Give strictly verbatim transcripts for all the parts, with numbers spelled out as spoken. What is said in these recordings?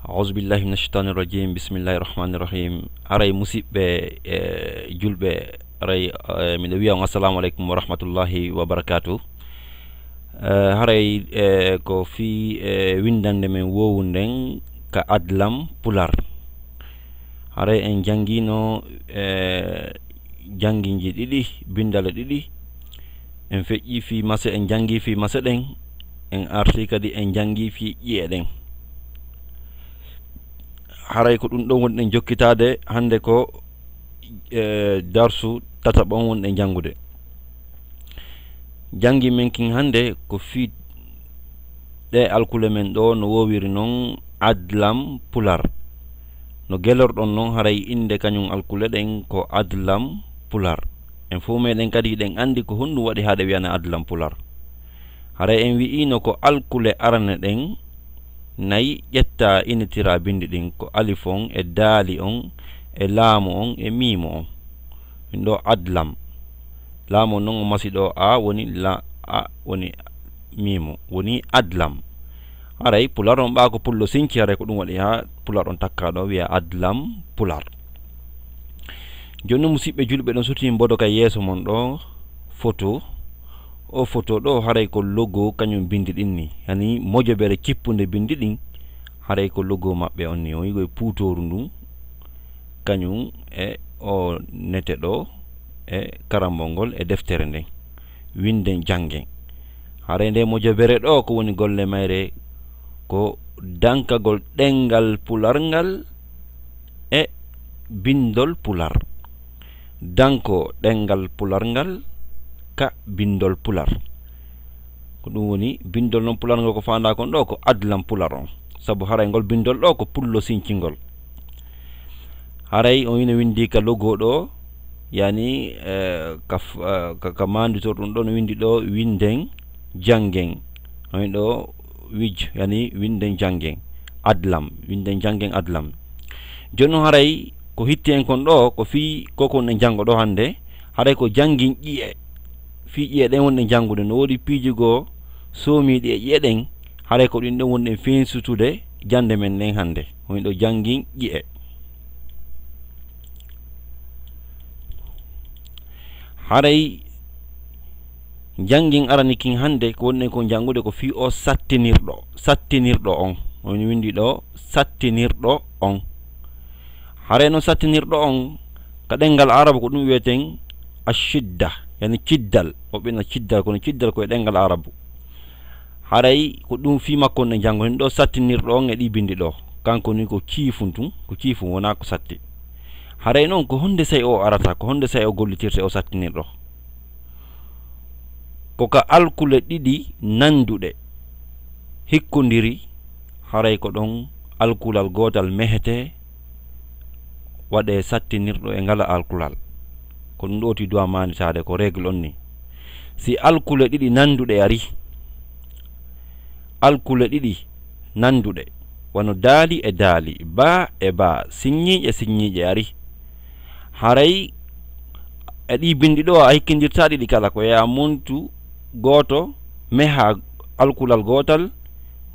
Auzubillahi min ashaitanir rajim. Bismillahi rahmanir rahim. Haray musidɓe e julɓe, haray, eh, miɗo wiya on assalamu aleykum wa rahmatullahi wa barakatuh. Eh, haray, eh, ko fii, eh, windande men wowunden ka adlam pular. Haray en jangino, eh, janginji ɗiɗi, bindale ɗiɗi. En feƴƴi fii mase, en jangi fii mase ɗen. En arti kadi en jangi fii ƴi'e ɗen. Haray ko ɗum ɗon wonɗen jokkitaade hannde ko, eh, darsu tataɓo on wonɗen janngude. Janngi men kin hannde ko fii ɗe alkule men ɗo no woowiri non adlam pular. No gelorɗon non haray innde kañum alkule ɗen ko adlam pular. En fof meɗen kadi hiɗen anndi ko honɗum waɗi haa ɗe wiyana adlam pular. Haray en wi'ino ko alkule arane ɗen nayi ƴetta initiraa binndi ɗin ko alif on e daali on e laamu on e miimu on. Min ɗo adlam. Laamu on non o masi ɗo a woni la, a woni miimu, woni adlam. Haray pular on ɓaa ko pullo sinci, haray ko ɗum waɗi haa pular on takka ɗo wiya adlam pular. Jooni musidɓe julɓe ɗon soti mbodo ka yeeso mon ɗo photo. O photo ɗo haray ko logo kañum binndi ɗin ni. Yani mojobere cippunde binndi ɗin haray ko logo maɓɓe on ni. O yi'oy puutooru ndun kañum e o nete ɗo e karambol ngol e deftere nden. Winden janngen. Haray nde mojobere ɗo ko woni golle mayre ko dankagol ɗemngal pular ngal e binndol pular. Danko ɗemngal pular ngal ka binndol pular. Ko ɗum woni binndol non pular ngol ko faandaa kon ɗo ko adlam pular on. Sabu haray ngol binndol ɗo ko pullo sincingol. Haray on ina winndi ka logo ɗo, yani, eh, ka f-, eh, ka, ka maanditor ɗum ɗo no winndi ɗo winden janngen. On ɗo wij, yani winden janngen adlam, winden janngen adlam. Jooni non haray ko hitti en kon ɗo, ko fii ko kon en janngo ɗo hannde, haray ko janngin ƴi'e. Fii ƴi'e ɗen wonɗen janngude, no woodi piiji goo soomiiɗi e ƴi'e ɗen, haray ko ɗin ɗon wonɗen feensutude jannde men nden hannde. Woni ɗo janngin ƴi'e. Haray janngin arani kin hannde ko wonɗen kon janngude ko fii o sattinirɗo, sattinirɗo on. Woni winndi ɗo sattinirɗo on. Haray non sattinirɗo on ka ɗemngal arabu ko ɗum wiyeten ashidda, yani ciddal. Woɓɓe na ciddal, kono ciddal ko e ɗemngal arabu. Haray ko ɗum fii makko on e janngo. Hino ɗo sattinirɗo on e ɗi binndi ɗo. Kanko ni ko ciifun tun, ko ciifun wonaa ko satti. Haray non ko honde sey o arata, ko honde sey o gollitirte o sattinirɗo? Ko ka alkule ɗiɗi nanduɗe hikkondiri, haray ko ɗon alkulal gootal mehetee waɗee sattinirɗo e ngala alkulal. Ko ɗum ɗo ti duwa maanditaade ko règle on ni. Si alkule ɗiɗi nanduɗe ari, alkule ɗiɗi nanduɗe, wano daali e daali, baa e baa, siññiiƴe siññiiƴe ari, haray e ɗi binndi ɗo a hikkindirtaa ɗiɗi kala, ko yaa muntu gooto meha alkulal gootal,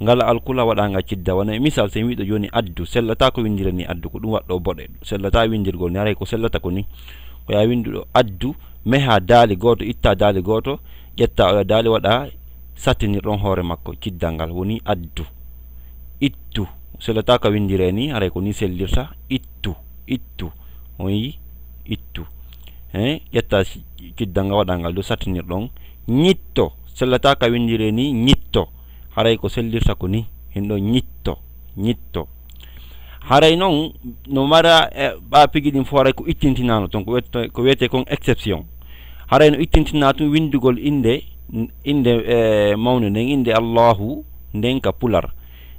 ngala alkula waɗaanga cidda. Wano e misal, si en wiɗo jooni addu, sellataa ko winndire ni addu, ko ɗum waɗɗo boɗe. Sellataa winndirgol ni, haray ko sellata ko ni. Ko yaa winnduɗo addu, meha daali gooto, itta daali gooto, ƴetta oya daali waɗa sattinirɗon hoore makko, ciddal ngal woni addu. Ittu, sellataa ka winndire ni, haray ko ni sellirta, ittu, ittu, on yi, ittu. He, ƴetta si-, ciddal ngal waɗa ngal dow sattinirɗon. Ñitto, sellataa ka winndire ni, ñitto. Haray ko sellirta ko ni, hin ɗo ñitto, ñitto. Haray non, no mara, e, ɓa pigi ɗin fof haray ko ittintinaano ton, ko wiyete, ko wiyete kon exception. Haray no ittintinaa tun winndugol innde, innde, e, mawnde nden, innde Allahu nden ka pular.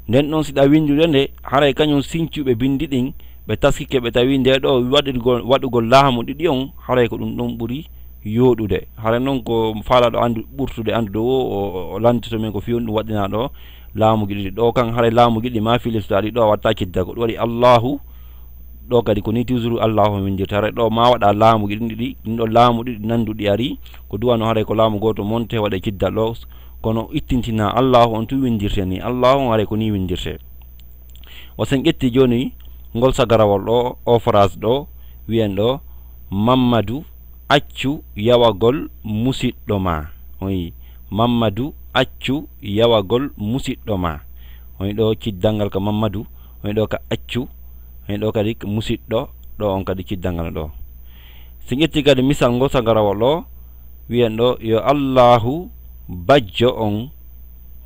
Nden ɗon si ɗa winndude nde, haray kañum sincuɓe binndi ɗin, ɓe taskike ɓe tawi nde ɗo waɗirgol, waɗugol laamu ɗiɗi on, haray ko ɗum ɗon ɓuri yooɗude. Haray non ko faalaaɗo anndu-, ɓurtude anndude o, o, o, o lantito men ko fii honɗum waɗɗinaa ɗo laamuuji ɗiɗi. Ɗo kan haray laamuuji ɗiɗi ma filiftaɗi ɗo a watta cidda ko ɗum waɗi Allahu. Ɗo kadi ko ni toujours Allahu on winndirta. Haray ɗo ma waɗa laamuuji ɗin ɗiɗi, ɗin ɗo laamu ɗiɗi nanduɗi ari. Ko duwano haray ko laamu gooto monte waɗe ciddal ɗo. Kono ittintina Allahu on tun winndirte ni. Allahu on haray ko ni winndirte. Bon, so en ƴetti jooni ngol sagarawol ɗo, o phrase ɗo, wiyen ɗo, "Mammadu, accu yawagol musiɗɗo ma." Oyi, "Mammadu, accu yawagol musiɗɗo ma." Oyi, ɗo ciddalngal ka Mammadu, oyi, ɗo ka accu, oyi, ɗo kadi ka musiɗɗo, ɗo on kadi ciddalngal ɗo. So en ƴetti kadi misal ngol sagarawol ɗo, wiyen ɗo, "Yo Allahu bajjo on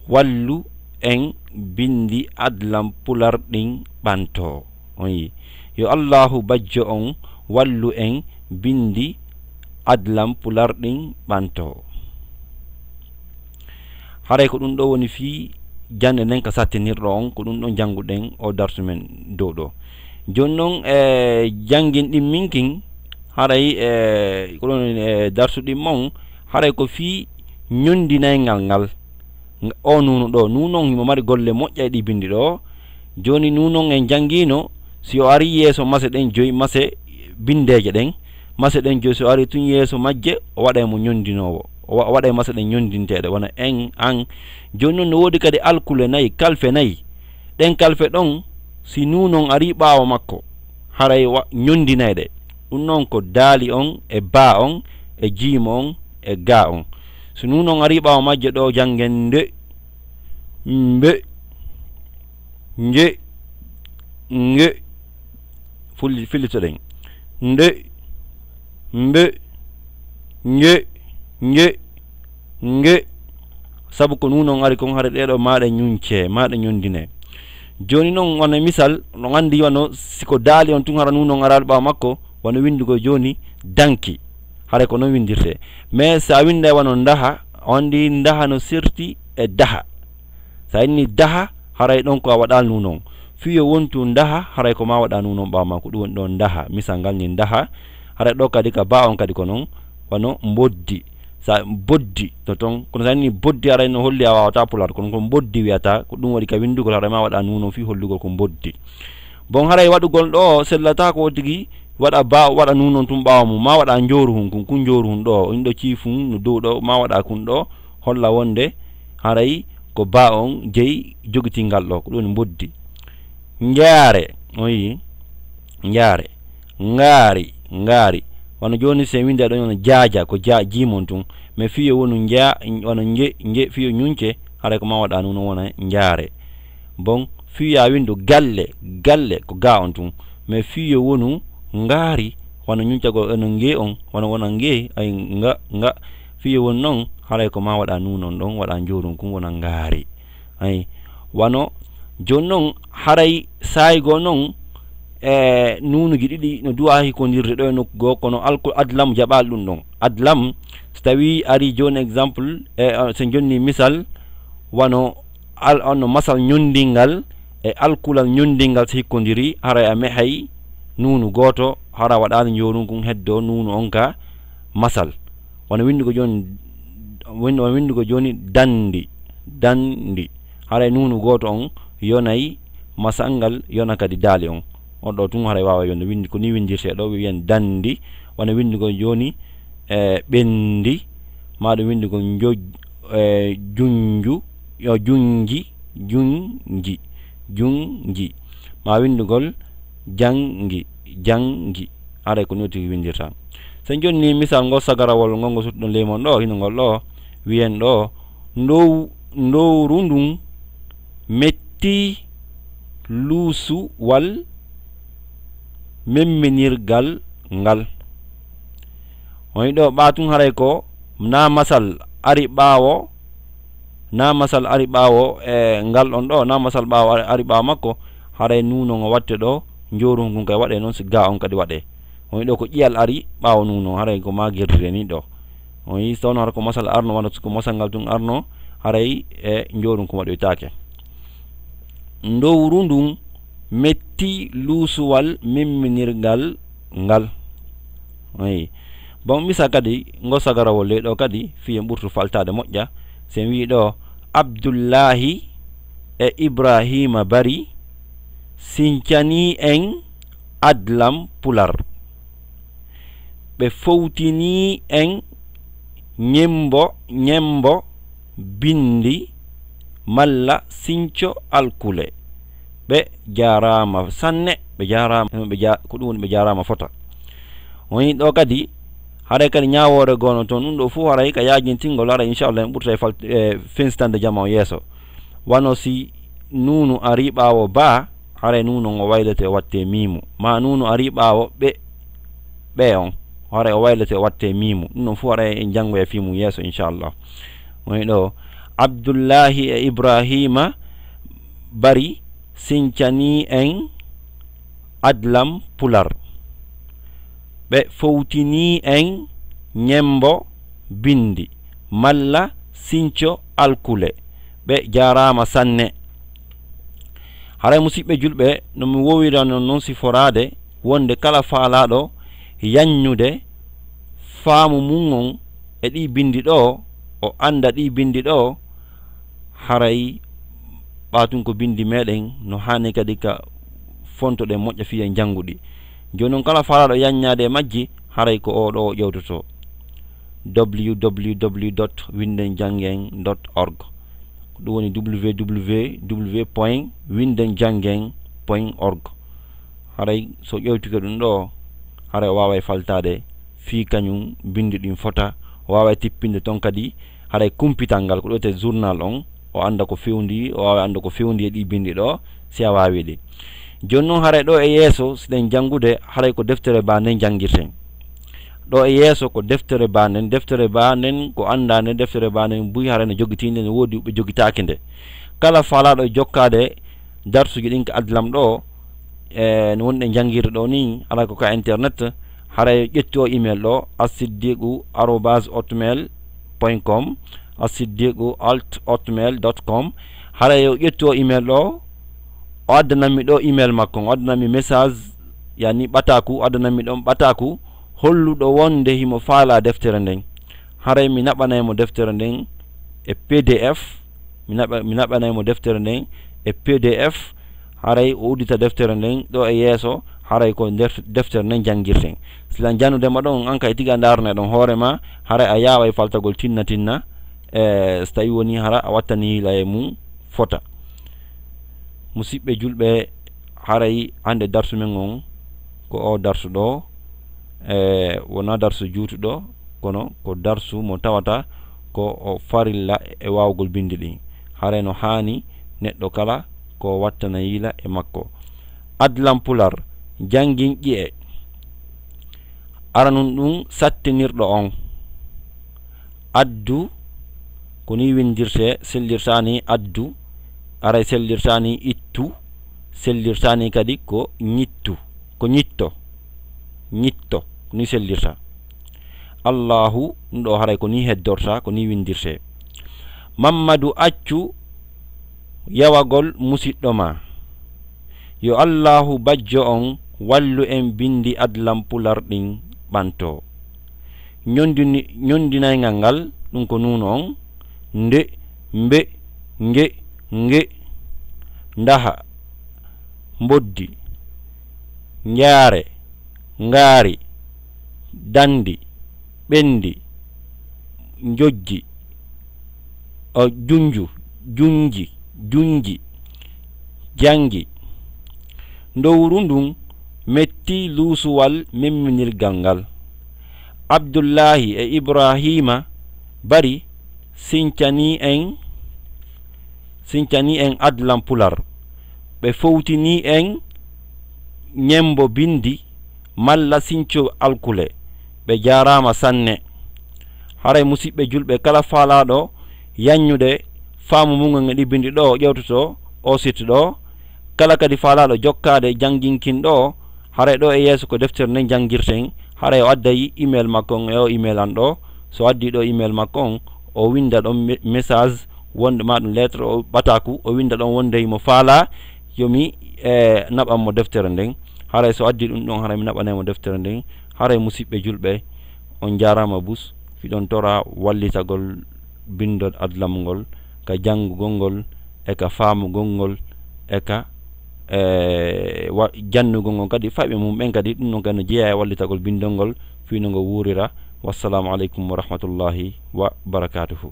wallu en binndi adlam pular ɗin ɓanto." On yii, "Yo Allahu bajjo on wallu en binndi adlam pular ɗin ɓanto." Haray ko ɗum ɗo woni fii jannde nden ka sattinirɗo on, ko ɗum ɗon jannguɗen o darsu men dow ɗo. Jooni non, e janngin ɗin min kin, haray, e ko ɗon, e darsu ɗin mon, haray ko fii ñonndinayngal ngal. Nga-, o nuunu ɗo, nuunu on himo mari golle moƴƴa e ɗi binndi ɗo. Jooni nuunu on en janngiino, si o ari yeeso mase ɗen joyi, mase binndeeje ɗen, mase ɗen joyi, si o ari tun yeeso majje, o waɗay mo ñonndinoowo. O wa-, o waɗay mase ɗen ñonndinteeɗe, wona en, an. Jooni non no woodi kadi alkule nayi, kalfe nayi. Ɗen kalfe ɗon, si nuunu on ari ɓaawo makko, haray wa-, ñonndinay ɗe. Ɗum non ko daali on, e baa on, e jiimo on, e gaa on. Si nuunu on ari ɓaawo majje ɗo, janngen nde, mbe, nje, nge. Fulli-, fillitoɗen. Nde, mbe, nje, nje, nge. Sabu ko nuunu on ari kon, hara ɗee ɗo maa ɗe ñuncee, maa ɗe ñonndinee. Jooni non, wano misal, no anndi wano si ko daali on tun, hara nuunu on araali ɓaawo makko, wano winndugol jooni danki. Haray ko non winndirtee. Mais si a winnday wano ndaha, on anndi ndaha no serti e daha. Si a inni daha, haray ɗon ko a waɗaali nuunu on. Fii yo wontu ndaha, haray ko maa waɗaa nuunu on ɓaawo maa, ko ɗum woni ɗon ndaha. Misal ngal ni ndaha, haray ɗo kadi ka baa on kadi ko non, wano mboddi. Sa boddi, to ton, kono si a inni boddi, haray no holli a waawataa pulaar, kono ko mboddi wi'ataa, ko ɗum waɗi ka winndugol, haray maa waɗaa nuunu on fii hollugol ko mboddi. Bon, haray waɗugol ɗo sellataa ko tigi waɗa ba-, waɗa nuunu on tun ɓaawo mum, maa waɗa njooru hun kun, kun njooru hun ɗo, on ɗo ciifun no dow ɗo, maa waɗa kun ɗo, holla wonde haray ko baa on jeyi jogitingal ɗo, ko ɗum woni mboddi. Njaare, on yii? Njaare. Ngaari, ngaari. Wano jooni si en winndi ɗon wano jaaja, ko ja-, jiimon tun. Mais fii yo wonu nja-, wano nje, nje, fii yo ñunce, haray ko maa waɗa nuunu on wona njaare. Bon, fii yo a winndu galle, galle, ko gaa on tun. Mais fii yo wonu ngaari, wano ñuncagol, wano ngee on, wano wona ngee, ay, nga, nga. Fii yo wonu non, haray ko maa waɗa nuunu on ɗon, waɗa njooru hun kun wona ngaari. Ay, wano, jooni non, haray saa'i goo non, e nuunuuji ɗiɗi no duwaa hikkondirde ɗo e nokku goo, kono alko-, adlam jaɓaali ɗum ɗon. Adlam, so tawii arii jooni exemple, e, so en jonnii misal, wano al-, on no masal ñonndingal e alkulal ñonndingal so hikkondirii, haray a mehay nuunu gooto, hara waɗaali njooru hun kun heddoo nuunu on ka masal. Wano winndugo jooni, win-, wano winndugo jooni danndi, danndi. Haray nuunu gooto on yonay masal ngal, yona kadi daali on. On ɗo tun haray waawa yonde. Winndi, ko nii winndirtee ɗo, wiyen danndi. Wano winndugo jooni, e, ɓenndi, maa ɗum winndugo njo-, e, junju, yo junji, junji, junji. Maa winndugol janngi, janngi. Haray ko nii o tigi winndirta. So en jonnii misal ngol sagarawol ngol, ngol suttuɗon ley mon ɗo, hino ngol ɗo, wiyen ɗo, ndow-, ndowru ndun metti luusuwal memminirgal ngal. On yiɗo ɓaa tun haray ko naa masal ari ɓaawo, naa masal ari ɓaawo e ngal ɗon ɗo, naa masal ɓaawo ari, ari ɓaawo makko, haray nuuno ngo watte ɗo, njooru ngun kay waɗee non, si gaa on kadi waɗee. On yiɗo ko ƴiyal ari ɓaawo nuuno, haray ko maa gertire ni ɗo. On yii, so tawno hara ko masal arno, wano ko masal ngal tun arno, haray e njooru ngun waɗoytaake. Ndowru ndun metti luusuwal memminirgal ngal. Ayi. Bon, misa kadi, ngo sagarawol ley ɗo kadi, fii en ɓurtu faltaade moƴƴa. Si en wii ɗo, Abdullaahi e Ibraahiima Bari sincanii en adlam pular. Ɓe fowtinii en ñembo, ñembo binndi malla sinco alkule. Ɓe jaaraama sanne, ɓe jaaraama, ɓe ja-, ko ɗum woni ɓe jaaraama fota. Woni ɗo kadi, haray kadi ñaawoore goono toon, ɗum ɗo fof haray ka yaajintingol, haray inchallah en ɓurtay fal-, e, fensitande jama o yeeso. Wano si nuunu arii ɓaawo baa, haray nuunu ngo waylete watte miimu. Ma nuunu arii ɓaawo ɓe, ɓe on, haray o waylete watte miimu. Ɗum ɗon fof haray en janngoya fii mum yeeso inchallah. Woni ɗo, Abdullahi e Ibrahima Bari sincanii en Adlam Pular. Ɓe fowtinii en ñemmbo binndi malla sinco alkule. Ɓe jaaraama sanne. Haray musiɓɓe julɓe, no mi woowirano noon siforaade wonde kala faalaaɗo yaññude faamu mum on e ɗii binndi ɗo, o annda ɗii binndi ɗo, haray ɓaatun ko binndi meɗen, no haani kadi ka fontoɗen moƴƴa fii en janngu ɗi. Jooni noon, kala faalaaɗo yaññaade e majji, haray ko oo ɗo o ƴewtoto, www dot winden janngen dot org. Ko ɗum woni www point winden janngen point org. Haray so ƴewtike ɗum ɗo, haray o waaway faltaade fii kañum binndi ɗin fota, o waaway tippinde toon kadi haray kumpital ngal, ko ɗo wiyetee journal on, o annda ko fewndi, o waaway annda ko fewndi e ɗii binndi ɗo, si a waawii ɗi. Jooni noon, haray ɗo e yeeso, si ɗen janngude, haray ko deftere baa nden janngirten. Ɗo e yeeso ko deftere baa nden, deftere baa nden ko anndaa nden, deftere baa nden buy haray no jogitiinde, no woodi ɓe jogitaaki nde. Kala faalaaɗo jokkaade darsuuji ɗin ka adlam ɗo, e no woni ɗen janngirde ɗo ni, alaa ko ka internet, haray ƴettu o email ɗo, assiddiqu arobase hotmail point com, assiddiqu alt hotmail dot com. Haray o ƴettu o email ɗo, o addanammi ɗo email makko, o addanammi message, yani ɓataaku, o addanammi ɗon ɓataaku holluɗo wonde himo faalaa deftere nden. Haray mi naɓanay mo deftere nden e P D F, mi naɓa-, mi naɓanay mo deftere nden e P D F, haray o uddita deftere nden ɗo e yeeso, haray ko nder deftere nden janngirten. Silan jannude ma ɗon, an kay tiga ndaarane ɗon hoore ma, haray a yaaway faltagol tinna tinna, e so tawi woni hara a wattani hiila e mum fota. Musiɓɓe julɓe, haray hannde darsu men on ko o darsu ɗo, e wonaa darsu juutuɗo, kono ko darsu mo tawata ko o farilla e waawgol binndi ɗin. Haray no haani neɗɗo kala ko wattana yiila e makko. Adlam Pular, janngin ƴi'e. Aranun ɗum sattinirɗo on. Addu, ko ni winndirtee, sellirtaa ni addu, aray sellirtaa ni ittu, sellirtaa ni kadi ko ñittu, ko ñitto, ñitto, ko ni sellirtaa. Allaahu, ɗum ɗo haray ko ni heddorta, ko ni winndirtee. Mammadu, accu yawagol musiɗɗo ma. Yo Allaahu bajjo on wallu en binndi adlam pular ɗin ɓanto. Ñondini-, ñondinayngal ngal, ɗum ko nuun on, nde, mbe, nge, nge, ndaha, mboddi, njaare, ngaari, danndi, ɓenndi, njojji, o, junju, junji, junji, janngi. Ndowru ndun metti luusuwal memminirgal ngal. Abdullaahi e Ibraahiima Bari sincanii en, sincanii en adlam pular. Ɓe fowtinii en ñemmbo binndi malla sinco alkule. Ɓe jaaraama sanne. Haray musiɓɓe julɓe, kala faalaaɗo yanñude faamu mum en e ɗi binndi ɗo, o ƴewtoto o site ɗo. Kala kadi faalaaɗo jokkaade jannginkin ɗo, haray ɗo e yeeso ko deftere nden janngirten, haray o adday email makko on e o email an ɗo. So addi ɗo email makko on, o winnda ɗon me-, message wonde ma ɗum lettre o ɓataku, o winnda ɗon wonde himo faalaa yo mi, e, naɓan mo deftere nden. Haray so addi ɗum ɗon, haray mi naɓanay mo deftere nden. Haray musiɓɓe julɓe, on njaaraama bus, hiɗon tora wallitagol binndol adlam ngol, ka janngugol ngol, e ka faamugol ngol, e ka, e, wa-, jannugol ngol kadi, fayɓe mum ɓen kadi, ɗum ɗon kadi no jeyaa e wallitagol binndol ngol, fii no ngol wuurira. Wassalaamu aleykum wa rahmatullaahi wa barakaatuhu.